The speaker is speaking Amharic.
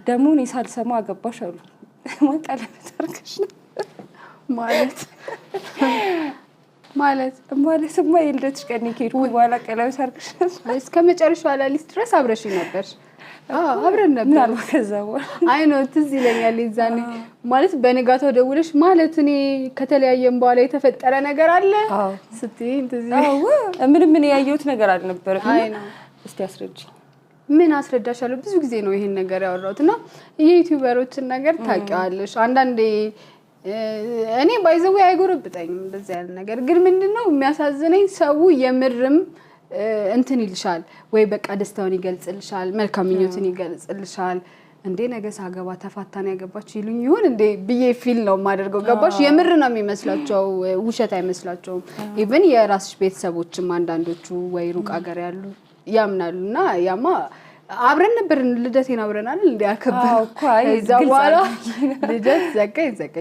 ደግሞ እኔ ሳልሰማ አገባሽ አሉ። ቀለበት አድርገሽ ነው። ማለት ማለት ማለትማ የልደትሽ ቀን ከሄድኩ በኋላ ቀለበት አድርገሽ ነበር። እስከ መጨረሻው ሌሊት ድረስ አብረሽኝ ነበር። አዎ፣ አብረን ነበር። ምናልባት ከዛ በኋላ አይ ነው፣ ትዝ ይለኛል። የዛኔ ማለት በንጋታው ደውለሽ ማለት እኔ ከተለያየን በኋላ የተፈጠረ ነገር አለ ስትይኝ ትዝ አዎ፣ ምንም ምን ያየሁት ነገር አልነበረም። አይ ነው። እስቲ አስረጂኝ። ምን አስረዳሻለሁ? ብዙ ጊዜ ነው ይሄን ነገር ያወራሁት እና የ YouTuber ኦችን ነገር ታውቂዋለሽ። አንዳንዴ እኔ by the way አይጎረብጠኝም እንደዚህ ያለ ነገር፣ ግን ምንድነው የሚያሳዝነኝ ሰው የምርም እንትን ይልሻል ወይ በቃ ደስታውን ይገልጽልሻል፣ መልካም ምኞትን ይገልጽልሻል። እንዴ ነገ ሳገባ ተፋታን ያገባች ይሉኝ ይሆን እንዴ ብዬ feel ነው የማደርገው። ገባሽ? የምር ነው የሚመስላቸው፣ ውሸት አይመስላቸውም። Even የራስሽ ቤተሰቦችም አንዳንዶቹ ወይ ሩቅ ሀገር ያሉ ያምናሉ። እና ያማ አብረን ነበርን፣ ልደቴን አብረናል እንዲ ያከበር አዎ እኮ፣ አይ ከዛ ግልጽ በኋላ አድርጊ። ልደት ዘጋ ይዘጋ።